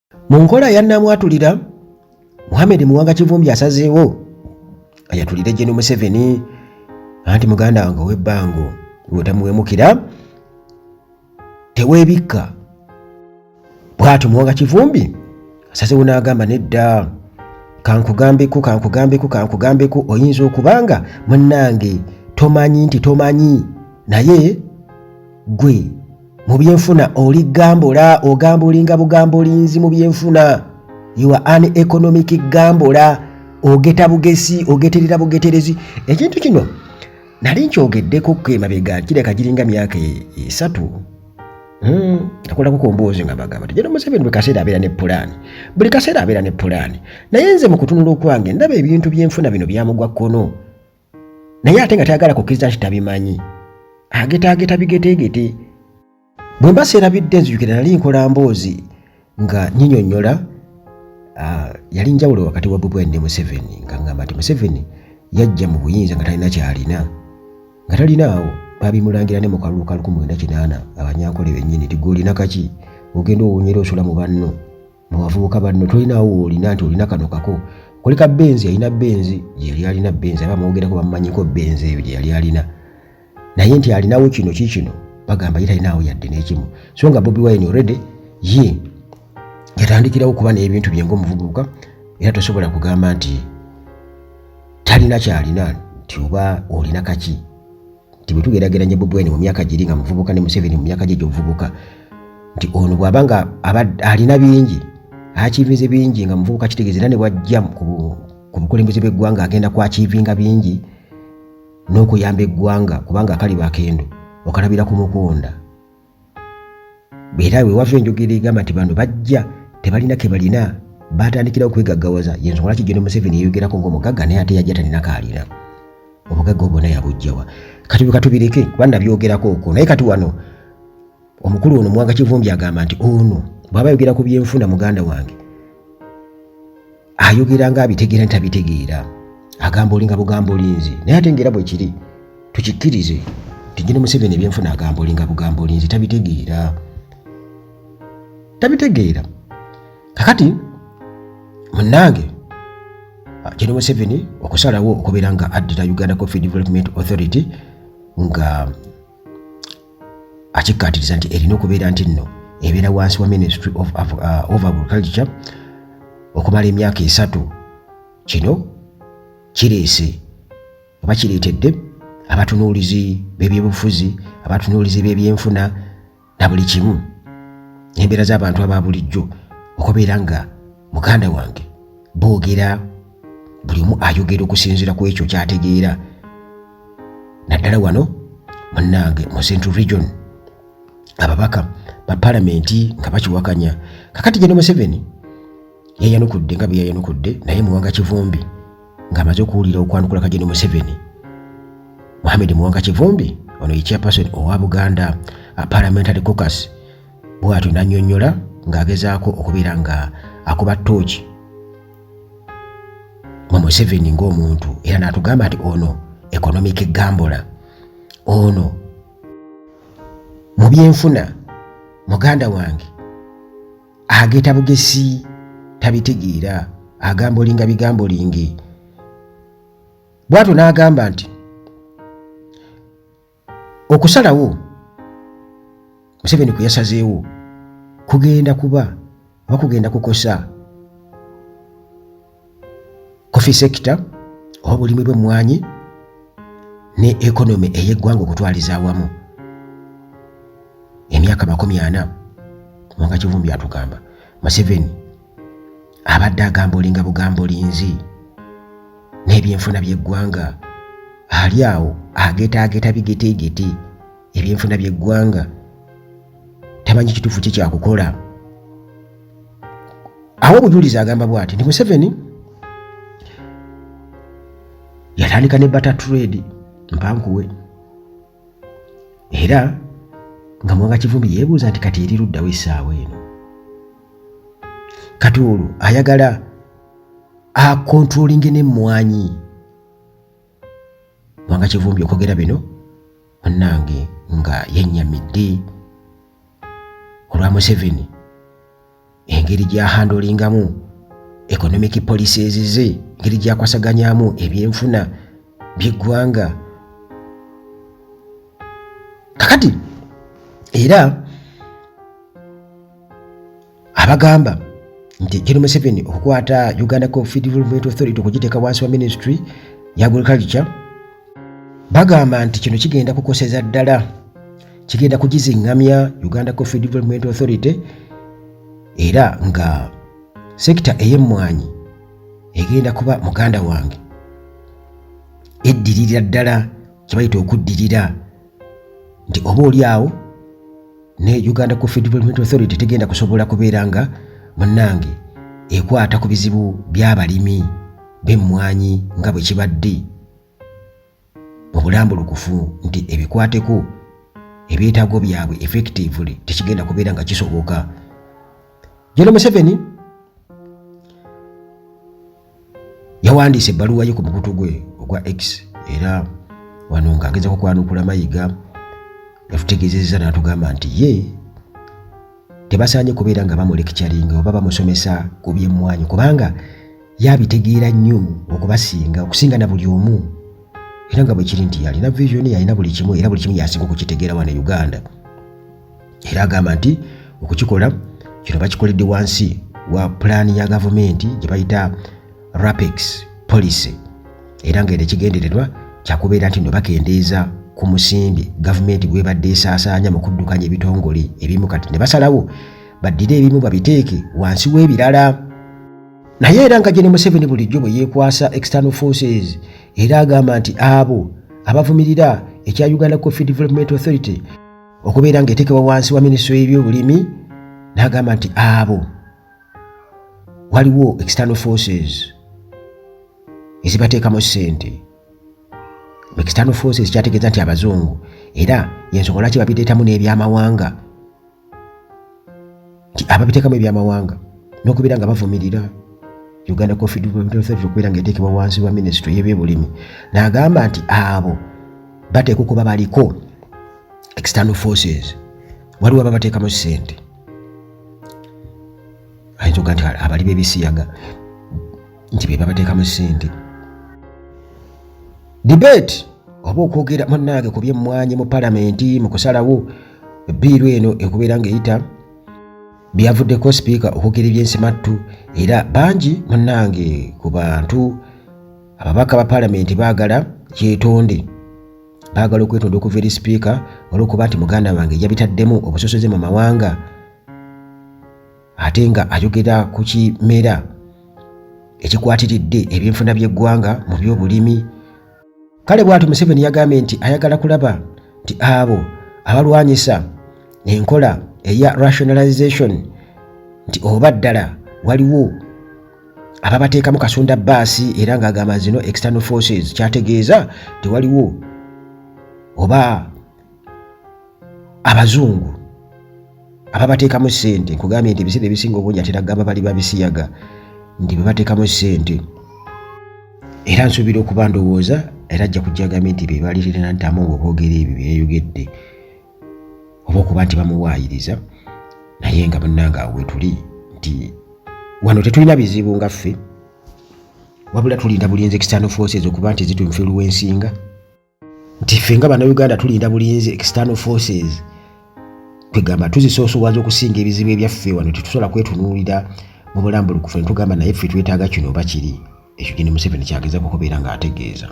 Mu nkola ya nnamwatulira, Muhammed Muwanga Kivumbi asazeewo ayatulire Gen Museveni anti muganda wange ow'ebbango lw'otamuwemukira teweebikka. Bw'atyo Muwanga Kivumbi asazeewo n'agamba nedda kankugambeko kankugambeko kankugambeko oyinza okuba nga munnange tomanyi nti tomanyi naye gwe mu byenfuna oli gambola ogamba olinga bugambolinzi mu byenfuna. You are an economic gambola, ogeta bugesi, ogeterera bugeterezi. Ekintu kino nali nkyogeddeko ko emabega, kireka giringa myaka 3. Nakolako ku mboozi nga bagamba nti General Museveni buli kaseera abeera ne pulaani, buli kaseera abeera ne pulaani, naye nze mu kutunula okwange ndaba ebintu byenfuna bino byamugwa kkono, naye ate nga tayagala kukkiriza nti tabimanyi, agetaageta bigeteegete. Bwe mba seerabidde, nzijukira nali nkola mboozi nga nyinyonnyola yali njawulo wakati wa Bobi Wine ne Museveni, nga ngamba nti Museveni yajja mu buyinza nga talina kyalina, nga talinaawo, babimulangira ne mu kalulu ka 1980 Abanyankole bennyini nti gwe olina kaki, ogenda owunyera osula mu banno, mu bavubuka banno, tolinaawo woolina nti olina kano kako kulika Benzi. Alina Benzi gye yali alina, Benzi aba mwogerako bamumanyiko Benzi eyo gye yali alina, naye nti alinawo kino kikino bagamba ye talinaawo yadde n'ekimu. So nga Bobi Wine already ye yatandikirawo okuba n'ebintu bye ng'omuvubuka, era tosobola kugamba nti talina kyalina, nti oba olina kaki, nti bwe tugeraageranya Bobi Wine mu myaka giri nga muvubuka ne Museveni mu myaka gye gy'obuvubuka, nti ono bw'aba nga alina bingi, achievinze bingi nga muvubuka, kitegeeza era ne bw'ajja ku bukulembeze bw'eggwanga agenda kwachievinga bingi n'okuyamba eggwanga, kubanga akaliba akendo okalabira ku mukonda. Era wewava enjogera egamba nti bano bajja tebalina ke balina, batandikirawo okwegaggawaza. Yensonga lwaki Gen Museveni yeeyogerako ng'omugagga, naye ate yajja talina kaalina, obugagga obwo naye abujjawa? Kati bwe katubireke kuba nabyogerako okwo. Naye kati wano omukulu ono Muwanga Kivumbi agamba nti ono bw'aba ayogera ku byenfuna, muganda wange, ayogera nga abitegeera nti tabitegeera, agamba olinga bugamba olinzi, naye ate ngaera bwe kiri tukikkirize nti Gen Museveni ebyenfuna agamba olinga bugamba olinzi, tabitegeera, tabitegeera. Kakati munnange, Gen Museveni okusalawo okubeera nga addira Uganda Coffee Development Authority nga akikkaatiriza nti erina okubeera nti nno ebeera wansi wa Ministry of Agriculture okumala emyaka 3, kino kireese oba kireetedde abatunuulizi b'ebyobufuzi, abatunuulizi b'ebyenfuna na buli kimu n'embeera z'abantu aba bulijjo okubeera nga muganda wange boogera, buli omu ayogera okusinziira ku ekyo ky'ategeera, naddala wano munnange mu Central Region ababaka ba palamenti nga bakiwakanya. Kakati Gen Museveni yayanukudde nga bwe yayanukudde, naye Muwanga Kivumbi ng'amaze okuwulira okwanukula ka Gen Museveni, Muhammed Muwanga Kivumbi ono ye chairperson owa Buganda Parliamentary Caucus, bw'atyo n'annyonnyola ng'agezaako okubeera nga akuba ttooki mu Museveni ng'omuntu, era n'atugamba nti ono economic gambler, ono mu byenfuna muganda wange ageta bugesi, tabitegeera, agamba olinga bigambo lingi. Bw'atyo n'agamba nti okusalawo Museveni kwe yasazeewo kugenda kuba oba kugenda kukosa coffee sector oba obulimi bw'emmwanyi ne economy ey'eggwanga okutwaliza awamu emyaka 40. Muwanga Kivumbi atugamba Museveni abadde agamba olinga bugambo linzi n'ebyenfuna by'eggwanga, ali awo agetaageta bigeteegete ebyenfuna by'eggwanga, tamanyi kituufu ki kyakukola. Awo obujulizi agamba bw'ati nti Museveni yatandika ne barter trade mpankuwe, era nga Muwanga Kivumbi yeebuuza nti kati eri luddawo essaawa eno? Kati olwo ayagala acontrollinge n'emmwanyi. Muwanga Kivumbi okwogera bino munnange nga yennyamidde olwa Museveni engeri. Engeri gy'ahandlingamu economic policies ze, engeri gy'akwasaganyamu ebyenfuna by'eggwanga kakati. Era abagamba nti General Museveni okukwata Uganda Coffee Development Authority okugiteeka wansi wa Ministry ya Agriculture, bagamba nti kino kigenda kukoseza ddala, kigenda kugiziŋŋamya Uganda Coffee Development Authority, era nga sector ey'emmwanyi egenda kuba, muganda wange, eddiririra ddala, kyebayita okuddirira, nti oba oli awo ne Uganda Coffee Development Authority tegenda kusobola kubeera nga, munnange, ekwata ku bizibu by'abalimi b'emmwanyi nga bwe kibadde mu bulambulukufu, nti ebikwateko ebyetaago byabwe effectively tekigenda kubeera nga kisoboka. General Museveni yawandiise ebbaluwa ye ku mukutu gwe ogwa X, era wano ng'agezako kwanukula Mayiga. Yatutegeezezza n'atugamba nti ye tebasaanye kubeera nga bamulecturinga oba bamusomesa ku byemmwanyi, kubanga yabitegeera nnyo okubasinga, okusinga na buli omu, era nga bwe kiri nti yalina vision, yalina buli kimu, era buli kimu yasinga okukitegeera wano e Uganda. Era agamba nti okukikola kino bakikoledde wansi wa pulaani ya gavumenti gye bayita RAPEX policy, era nga ekigendererwa kyakubeera nti no bakendeeza ku musimbi gavumenti gwebadde esaasaanya mu kuddukanya ebitongole ebimu. Kati ne basalawo baddire ebimu babiteeke wansi w'ebirala. Naye era nga Gen Museveni bulijjo bwe yeekwasa external forces, era agamba nti abo abavumirira ekya Uganda Coffee Development Authority okubeera ng'eteekebwa wansi wa minisitule y'ebyobulimi, n'agamba nti abo waliwo external forces ezibateekamu ssente. External forces kyategeeza nti abazungu, era yensonga lwaki babireetamu n'ebyamawanga, nti ababiteekamu ebyamawanga n'okubeera nga bavumirira Uganda Coffee Development Authority okubeera ng'eteekebwa wansi wa minisitule y'ebyobulimi, n'agamba nti abo bateekwa okuba baliko external forces, waliwo ababateekamu ssente. Ayinza okuga nti abali b'ebisiyaga nti be babateekamu ssente. Debate oba okwogera, munnange, ku byemmwanyi mu palamenti mu kusalawo bill eno ekubeera ng'eyita, byavuddeko sipiika okwogera ebyensimattu, era bangi, munnange, ku bantu ababaka ba palamenti baagala kyetonde, baagala okwetonda okuva eri sipiika olw'okuba nti, muganda wange, yabitaddemu obusosoze mu mawanga, ate nga ayogera ku kimera ekikwatiridde ebyenfuna by'eggwanga mu byobulimi. Kale bw'atyo Museveni yagambye nti ayagala kulaba nti abo abalwanyisa enkola eya rationalization, nti oba ddala waliwo ababateekamu kasunda baasi, era ng'agamba zino external forces, kyategeeza tewaliwo oba abazungu ababateekamu ssente. Nkugambye nti ebiseera ebisinga obungi atera gamba bali babisiyaga nti bebateekamu ssente, era nsuubira okuba ndowooza era ajja kujja agambye nti be balirirana ntamu ng'okwogera ebyo byeyayogedde, oba okuba nti bamuwaayiriza. Naye nga munnange, awo wetuli nti wano tetulina bizibu nga ffe, wabula tulinda bulinzi external forces okuba nti zituinfluencinga, nti ffe nga Bannayuganda tulinda bulinzi external forces, kwegamba tuzisoosowaza okusinga ebizibu ebyaffe wano. Tetusobola kwetunuulira mu bulambulukufu ne tugamba naye ffe twetaaga kino oba kiri. Ekyo Gen Museveni kyagezako okubeera ng'ategeeza.